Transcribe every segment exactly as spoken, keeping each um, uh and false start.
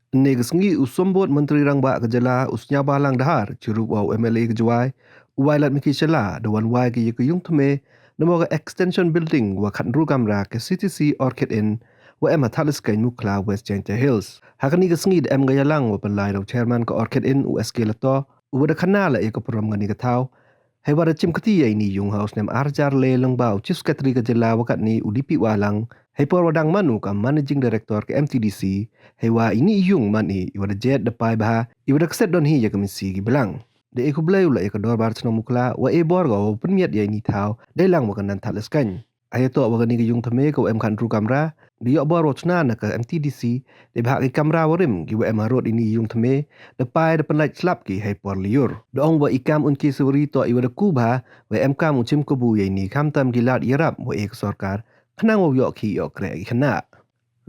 Ynne ka sngi u Symbud Myntri Rangbah ka jylla u Sniawbhalang Dhar chirup wa u M L A ka Jwai u Wailadmiki Shylla da wan wai ki ya ka yung thymme namo ka extension building wa khatynru kamra ka C T C Orchid Inn wa em ha Thadlaskein, Mukhla, West Jaintia Hills. Ha kani ka sngi da em ka yalang wa pynlai da u chairman ka Orchid Inn u S K Lato, u wa da khana leh ya ka burom kani ka thaw. Hei wa da chim kti ya ini yung ha u snem ar hajar le lyngba u Chief Secretary ka jylla wa katni u D P Wahlang, hei por wa dang man u ka Managing Director ka M T D C. Hei wa ini yung man i i wa da jet da pai bha, i wa da kset don hi ya ka misi ki blang. Da e khublei u leh ya ka Dorbar Chnong Mukhla wa e bor ka wa pynmiat ya ini thaw dei lang wa ka Naan Thadlaskein. Hei toh wa kani ka yung thymme ka wa em khatynru kamra da yoh bor wa chna na ka M T D C, da bha ki kamra wa rim ki wa em harud ini yung thymme da pai da pynlait slap ki hei por lyiur. Da ong wa i kam un ke suwari toh i wa da ku bha wa em kam u chim kabu ya ini, khamtam ki lad yarap wa e ka sorkar khnang wa yoh ki yoh kreh ki khynnah.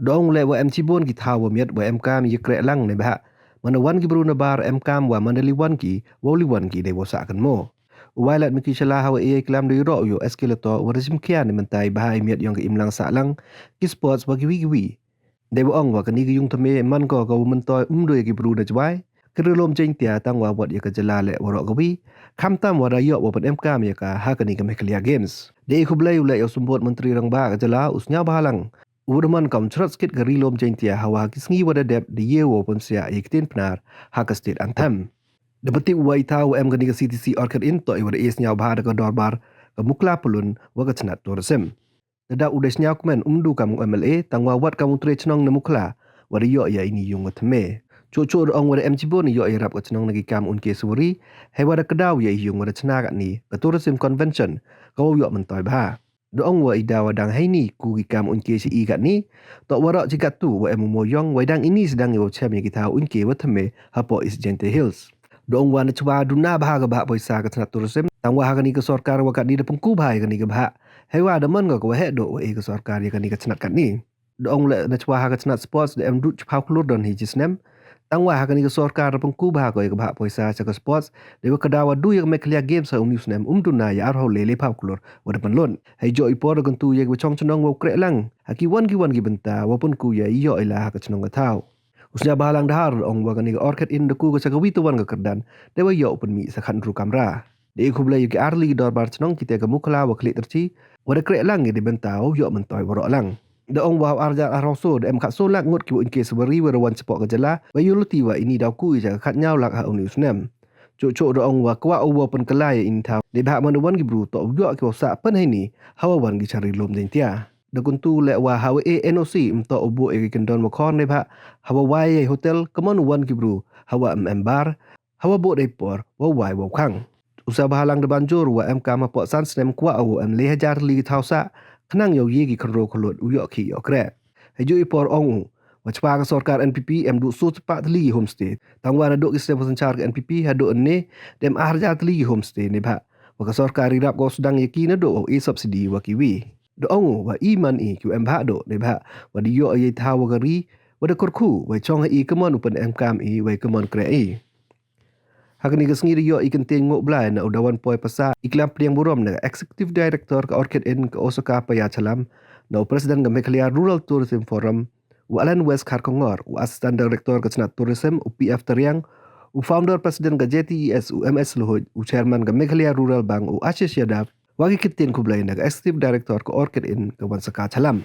Da ong leh wa em chibun ki thaw wa miat wa em kam ya kreh lang ne bha man da wan ki bru na bar em kam wa man da liwan ki wa liwan ki dei wa sah kynmo. U Wailadmiki Shylla ha wa e klam da yuro u yoh S K Lato wa da chim khia ne mynta i bha i miat yong ka imlang sahlang, ki sports wa kiwi kiwi. Dei wa ong wa kani ka yung thymme man ko ka wa myntoi um doi ya ki bru na Jwai, ka ri lum Jaintia, tang wa wat ya ka jylla leh waroh kawi, khamtam wa da yoh wa pyn em kam ya ka ha kani ka Meghalaya Games. Da e khublei u leh ya u Symbud Myntri Rangbah ka jylla u Sniawbhalang, u wa da man kam chrot skit ka ri lum Jaintia ha wa ha ki sngi wa da dep da ye wa pynsiah ya ki ktien Pnar ha ka state anthem. Da pyntip u wa i thaw wa em kani ka C T C Orchid Inn toh i wa da e sniawbha da ka Dorbar ka Mukhla Pyllun wa ka chnat tourism. Da dap u da sniaw kmen um du kam u M L A, tang wa wat kam u tre chnong na Mukhla wa da yoh ya ini yung wa thymme. Chuh chuh da ong wa da em chibun i yoh yarap ka chnong na ki kam un ke suwari, hei wa da kdaw ya i yung wa da chna katni ka tourism convention ka wa yoh myntoi bha. Da ong wa i daw wa dang heini ku ki kam un ke chi i katni, toh waroh chi katu wa em u mo yong, wa i dang ini sdang i wa chem ya ki thaw un ke wa thymme hapoh East Jaintia Hills. Da ong wa na chwa duna bha ka bha poisa ka chnat tourism, tang wa ha kani ka sorkar wa katni da pynku bha ya kani ka bha. Hei wa da man ka ka wa heh doh wa e ka sorkar ya kani ka chnat katni. Da ong leh na chwa ha ka chnat sports da em du chiphaw klur don hi chi snem. Tang wa ha kani ka sorkar da pynku bha ko ya ka bha poisa cha ka sports, dei wa ka daw wa du ya ka Meghalaya Games ha uni u snem um duna ya arphaw le lephaw klur wa da pynlut. Hei joh i por da kyntu ya ki wa chong chnong wa u kreh lang ha ki wan ki wan ki bynta wa pynku ya i yoh i la ha ka chnong ka thaw. U Sniawbhalang Dhar da ong wa kani ka Orchid Inn da ku ka cha kawi tawan ka kyrdan, dei wa yoh u pynmih sa khatynru kamra. Da e khublei ya ki ar li ki dorbar chnong, ki te ka Mukhla wa Khliehtrachie, wa da kreh lang ya di bynta wow yoh myntoi waroh lang. Da ong wa ha u ar hajar arphaw soo da em khatsaw lak ngut ki wa un ke suwari wa da wan chapoh ka jylla, wa yoh luti wa ini daw ku i cha ka khatynñiaw lak ha uni u snem. Chuh chuh da ong wa kwah u wow pynkylla ya ini thaw, neibhah man da wan ki bru toh u yoh ki wow sah pyn heini ha wa wan ki cha ri lum Jaintia. Da kyntu leh wa ha wa e N O C ym toh u buh ya ki kyndon wa khor, neibhah ha wa wai ya i hotel ka mon u wan ki bru ha wa ym em bar, ha wa buh dei por wow wai wow khang. U Sniawbhalang da banjur wa em kam hapoh san snem kwah u wow em le hajar li ki thaw sah, khnang yow ye ki khynroo khyllood u yoh khih yoh kreh. Heijooh i por ong u wa chwa ka sorkar N P P em du soo spah tylli ki homestay. Tang wa naduh ki snem wa synchar ka N P P haduh ynne da em ar hajar tylli ki homestay, neibhah wa ka sorkar i rap ko sdang ya ki naduh wow e subsidy wa kiwi. Da ong u wa i man i ki wa em bhah duh, neibhah wa da yoh ya i thaw wa ka ri, wa da kyrkhu wa i chong ha i ka mon u pyn em kam i wa i ka mon kreh i. Ha kani ka sngi da yoh i kyntien ngooh blai na u Dawanpoi Passah, i klam pdiang burom na ka Executive Director ka Orchid Inn ka Osaka Payachalam, na u President ka Meghalaya Rural Tourism Forum u Alan West Kharkongor, u Assistant Director ka chnat Tourism u P F Tariang, u Founder President ka J T E S u M S Luhuj, u Chairman ka Meghalaya Rural Bank u Ashish Yadav, wa ki kyntien khublei na ka Executive Director ka Orchid Inn ka Wansaka Chalam.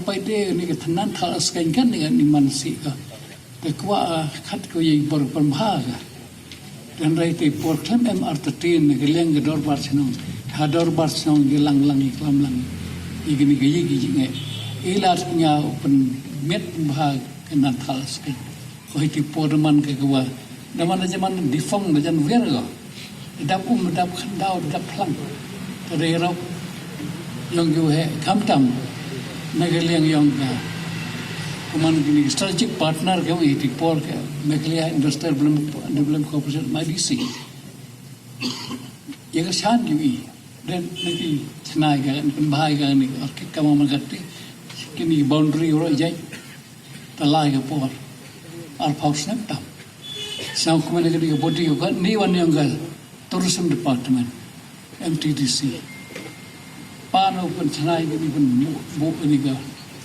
Pait de ni ka thanan tha skein kan ni ka ni man si ka. Te kwah khat ko ye bor pynbha ka. Te hynrei te por khlem em artatien ni ka liang ka dorbar chnong. Ha dorbar chnong ki lang lang i klam lang. I ki ni ka ye ki ye nge. I la nya pynmiat pynbha ka nan tha skein. Ko hiti por da man ka ka wa. Da man da jaman defunct da jan wer ko. Da dap um, da dap khyndaw, da dap phlang. Te da yarap yong ki wa heh khamtam na ka liang yong ka. Ka man ki ni strategic partner ka wa hiti por ka Meghalaya Industrial Development, Development Corporation, M I D C. Ya ka chan ki wi. Den na ki chna ka, pynbha ka ni, ar ki kama man ka ti. Ki ni boundary ro jai. Te lai ka por arphaw snem tam. Sñiaw kmen ka ni ka body ka ni wan yong ka Tourism Department, M T D C. Pan u pynchna ka ni pynbuh, buh ka ni ka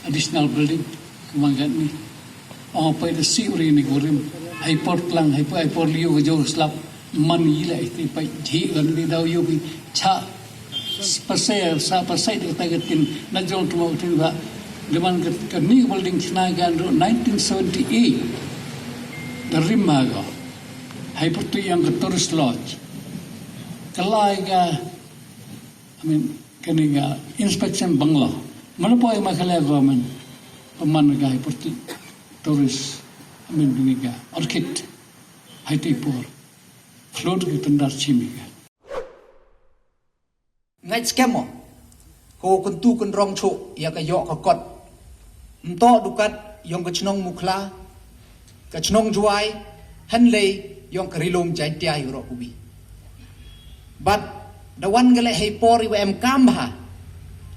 additional building. Ka man katni. Ong pait da si uri ni kurim. Hai por tlang, hai por, hai por liu ka jor slap. Man i le ti pait ji kan di dau yu bi cha. Pasai, sa pasai de ta ka tin, na jong tu ma u tin ba. Di man ka, ka ni building chna ka ru nineteen seventy-eight. Da rim ma ko. Hai por tu yang ka tourist lodge. Ka lai ka, I mean, kani ka inspection bungalow. Mana poi ma kale government. Paman ka hai por ti tourist. I mean, kani ka orchid. Hai ti por. Float ki tendar chimi ka. Ngai skemo. Ko kuntu kun rong chu ya ka yok ka kot. Mto dukat yong ka chnong Mukhla. Ka chnong Jwai, hynlei yong ka Ri-loom Jaintia hi u roh u bi. But da wan ka leh hei por i wa em kam bha.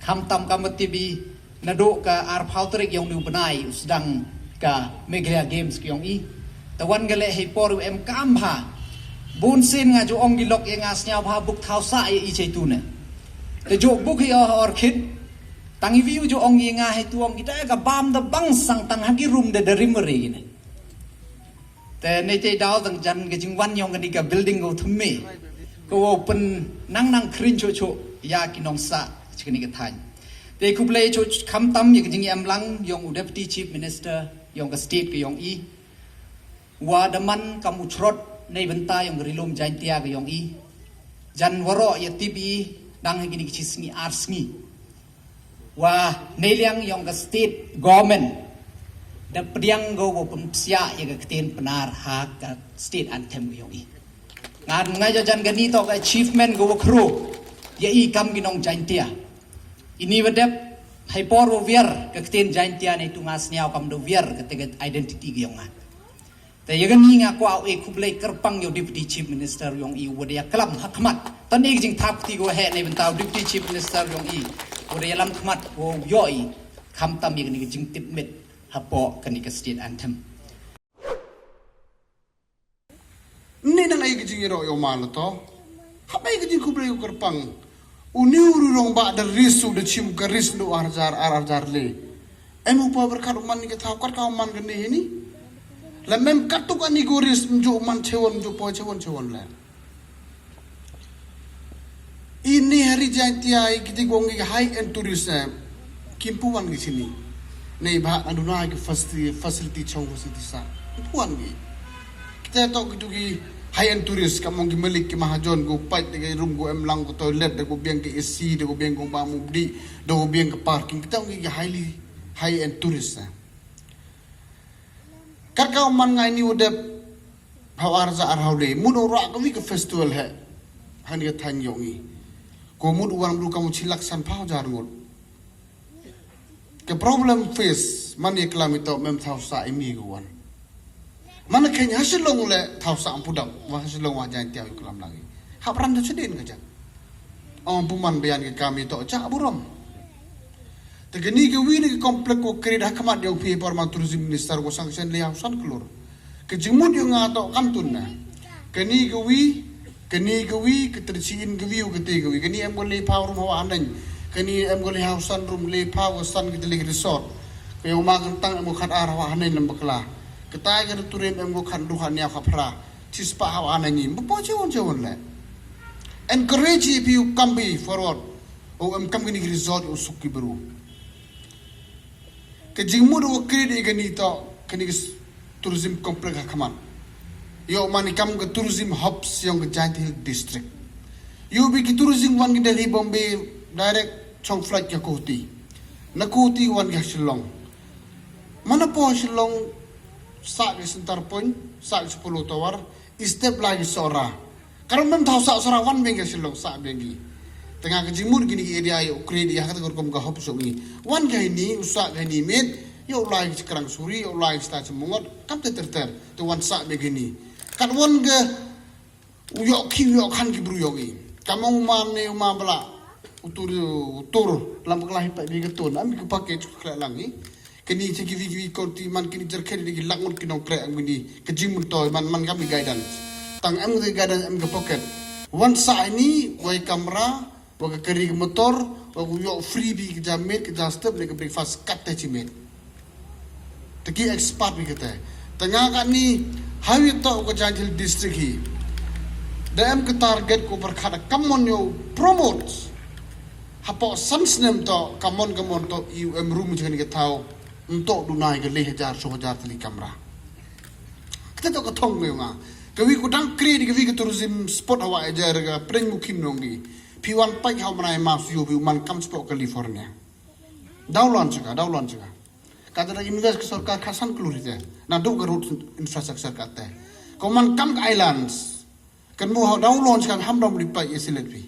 Kham tam kam wa tip i nadooh ka arphaw tarik yong uni u bnai u sdang ka Meghalaya Games ka yong i. Da wan ka leh hei por i wa em kam bha. Bun sien nga ju ong ki lok ya nga sniaw bha buk thaw sah ya i chei tu ne. Te ju buk hi o ha orchid. Tang i wi u ju ong ya nga hei tu ong kita ka bam da bang sang tang ha ki room da da rim re ne. Te nei te daw dang jan ka jingwan yong kani ka building ko thymme. Ko wow pyn nang nang khrin chu chu ya ki nong sah chi kani ka thaiñ. Te khublei chu kham tam ya ka jingem lang yong u Deputy Chief Minister yong ka state ka yong i. Wa da man kam u chrot nei bynta yong ka Ri-loom Jaintia ka yong i. Jan waroh ya tip i dang ha kini ki chi sngi ar sngi. Wa nei liang yong ka state government da pdiang ko wa pynpsiah ya ka ktien Pnar ha ka state anthem ka yong i. Nga, nga jo jan kani toh ka achievement ko wa khro ya i kam ki nong Jaintia. Ini wa dep hei por wa wiar ka ktien Jaintia nei tu nga sniaw kam da wiar ka te ka identity ka yong nga. Te ya kani nga kwah u e khublei kyrpang ya u Deputy Chief Minister yong i wa da ya klam ha khmat. Tang i ka jingthap kti ko he nei bynta u Deputy Chief Minister yong i wa da ya lam khmat ko yoh i kham tam ya kani ka jingtip mit hapoh kani ka state anthem. Ni nang ai ka jingyaroh yow ma la to. Hap ai ka jingkhublei u kyrpang. U ni u ru rong ba da ris u da chim ka ris ndu ar hajar, ar hajar le. Em u pa berkat u man ni ka thaw kat ka u man ka ni ni. La mem kat tu ka ni ko ris mju u man chewon mju po chewon chewon le. Ini hari Jaintia i kiti gong i high end tourist, eh, kim pu wan ki sini. Nei ba na duna ki facility, facility chong facility sa. Kim pu wan ki. Kita to ki tu ki high end tourist ka mong ki malik ki mahajon ko pait de ki room ko em lang ko toilet de ko biang ki A C de ko biang ko ba mubdi de ko biang ki parking. Kita ki highly high end tourist, eh. Kat ka u man ngai ni u dep haw ar za ar haw le. Mut u rak ka wi ka festival he. Han ka thaiñ yong i. Ko mut u wan du ka mu chi lak san phaw jar ngut. Ka problem face man ya klam i to mem thaw sa i mi ko wan. Man ka nya Shillong le thaw sa am pudam. Wa Shillong wa Jaintia i klam lang i. Hap ran da chedin ka ja. Ong pu man bayan ka kam i to cha burom. Te kani ka wi ni ka complex ko create ha khmat yong phi por man tourism minister ko sanction le hausan klur. Ka jingmut yong nga to kam tun na. Kani ka wi, kani ka wi, ka terchiin ka wi, ka te ka wi. Kani em ko le phaw room hawa aneng. Kani em ko le hausan room le phaw ka san ka te le resort. Ka yong ma kan tang em ko khat ar hawa aneng lam bakla. Ka tai ka turim em ko khat du khat nia khat phra. Chispa hawa aneng ni. Mpo chewon chewon le. Encourage i phi u kam bi forward. O em kam kini ki resort u suk ki bru. Ka jingmut u create i kani to, kani ki s-, tourism complex ha khmat. Yo man i kam ka tourism hubs yong ka Jaintia Hills District. Yo bi ki tourism wan ki Delhi, Bombay, direct chong flight ka Guwahati. Na Guwahati wan ki ha Shillong. Mana po Shillong, sa ki Center Point, sa ki Apollo Tower, i step lai ki Sohra. Karon mem thaw sa Sohra wan beng ka Shillong sa beng ki. Tengah ka jingmut kini ki area yo create ya kata kurkum ka hop so ngi. Wan ka hini, u sa ka hini met, yo lai ki Krang Suri, yo lai ki Sta Chemongot, kam te ter ter, te wan sa beng hini. Kat wan ka, u yo ki, u yo khan ki bru yo ngi. Kamong u man ne, u man bala, u tur, u tur, lam ka lai pa bi ka tun, am ki package ku kla lang ngi. Kini cha kiwi kiwi county man kini jerkhen ni ki lak ngut ki nongkreh am kini ka jingmyntoi man man kam i guidance. Tang em ka guidance em ka pocket. Wan sa ini, wai kamra, wa ka kari ka motor, wa ku yoh free bi ka ja met, ka ja step, le ka breakfast, kat te chi met. Ki expert wi kate. Tang nga kani, hawi toh ka Jaintia Hills District hi. Da em ka target ko pyrkhat kammon yow promote. Hapoh san snem toh, kammon kammon toh, i u em room cha kani ka thaw. Ntoh duna i ka le hajar, so hajar tylli kamra. Kate toh ka thong ko yong nga. Kawi ko dang create kawi ka tourism spot hawa e jar ka pren mukim nong ki. Phi wan pait haw mana i mas yo phi u man kam spot California. Daw launch ka, daw launch ka. Kata da invest ka sorkar khatsan klur hi te. Na du ka road infrastructure kate. Ko man kam ka islands. Kan mo ha daw launch ka ham dam li pai e silet phi.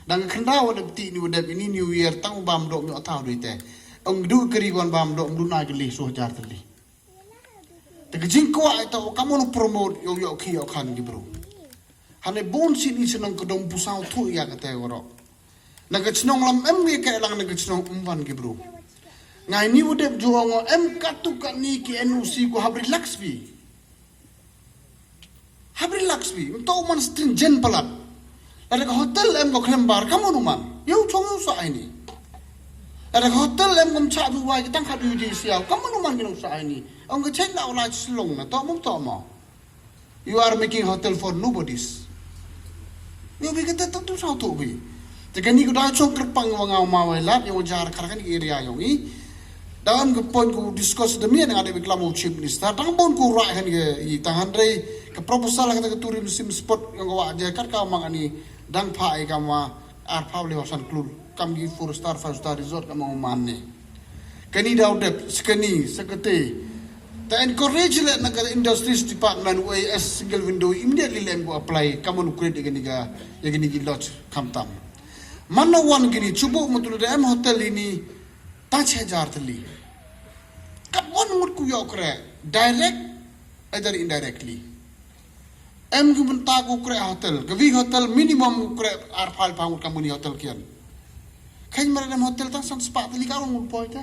Dang ka khyndaw wa dep ti ni wa dep ini New Year tang bam dok mi o thaw dui te. Ong du kari wan bam dok du na ka li so hajar tylli. Te ka jingkwah ito kammon promote yow yow ki yow khan ki bru. Hane bon sini chnong ka dong pusaw thu ya kate warok. Na ka chnong lam em ngi ka lang na ka chnong umwan ki bru. Ngai ni u dep ju ong em katu kani ki N O C ko hap relax phi. Hap relax phi. Nto man stringent palat. Lada ka hotel em ko khlem bar kammon u man. Yow chong yow sa ai ni. Lada ka hotel em ko mcha du wai ki tang khat du di siaw kammon u man ki nong sa ai ni. Ong ka cheng la u la chlong na to mum to mo. You are making hotel for nobodies. Yow bi kate tu tu sa tu bi. Te kani ko da chong kyrpang wa nga ma wai lat yow jar khar kani area yow i. Da am ka point ko discuss da mi nga da bi klam u chief minister. Dang bon ko rai kani i tang handrei ka proposal kata ka tourism spot yow wa je kat ka mang ani dang pha i ka ma ar phaw le wa san klur. Kam ki four star, five star resort kam u man ne. Kani daw dep, sekani, sekate. Ta encourage le na ka industries department wa as single window immediately lem ko apply kammon create ya kani ka, ya kani ki lodge khamtam. Mana wan kini chubu mutul da em hotel ini ta chhe hajar tylli. Kat wan ngut ku yow kre direct either indirectly. Em ki bynta ku kre hotel, kawi hotel minimum ku kre ar phaw phaw ngut kam ni hotel kian. Khain mara dem hotel ta san spah tylli ka wan ngut poi te.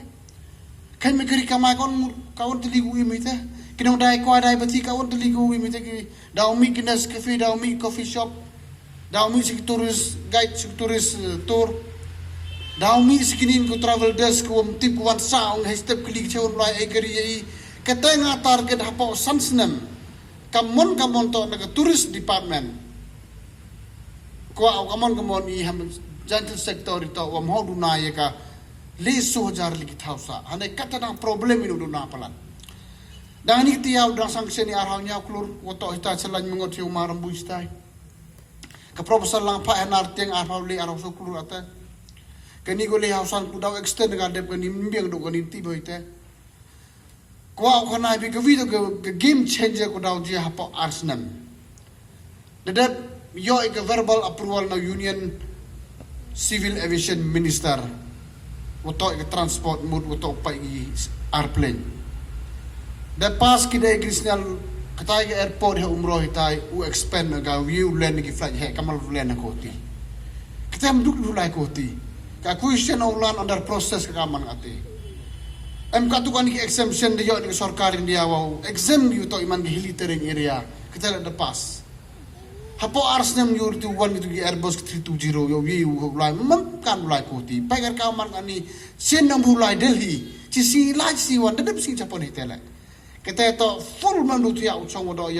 Khain me kari kamai ka wan ngut ka wan tylli ku imi te. Ki nong dai kwai dai bathi ka wan tylli ku imi te ki. Daw mi ki Nescafe, daw mi coffee shop. Daw mi si ki tourist guide, si ki tourist, eh, tour. Daw mi si ki nin ku travel desk ku wam tip ku wan sa ong hei step kli ki chewon lai e kari i. Kate nga target hapoh san snem. Kammon kammon toh na ka tourist department. Kwah kammon kammon i ham Jaintia Hills sector ito wa mho duna ya ka le so hajar li ki thaw sa. Hane kata dang problem ino duna palat. Dang ni tiaw dang sanction i ar haw nyaw klur, wa toh ita chalan mengot hiu maram bui stai. Ka proposal lang pha henar tiang ar haw le ar haw so klur ate. Kani ko le haw san ku daw extend ka dep kani mbiang do kani ti boi te. Kwah u khana bi kawi to ka, ka game changer ko daw jia hapoh ar snem. Da dep yoh i ka verbal approval na Union Civil Aviation Minister. Wa toh i ka transport mut wa toh pai i airplane. Da pass ki da i ka signal katai ka airport ha Umroi tai u expand ka wi u land ki flight he kamal u land ko ti. Kita em duk u lai ko ti. Ka question of land under process ka kaman ate. Em katu kani ki exemption da yoh ni ka sorkar India wa u exempt yu toh iman ki hilly terrain area. Kita la da pass. Hapoh ar snem yu tu wan yu tu ki Airbus three two zero yow ye u lai mam kan u lai ko ti. Pai kar kaman ani sen nam u lai Delhi. Chi si lai chi si wan da dep si Japan hi tele. Kita toh full man du tu ya u chong wa do ya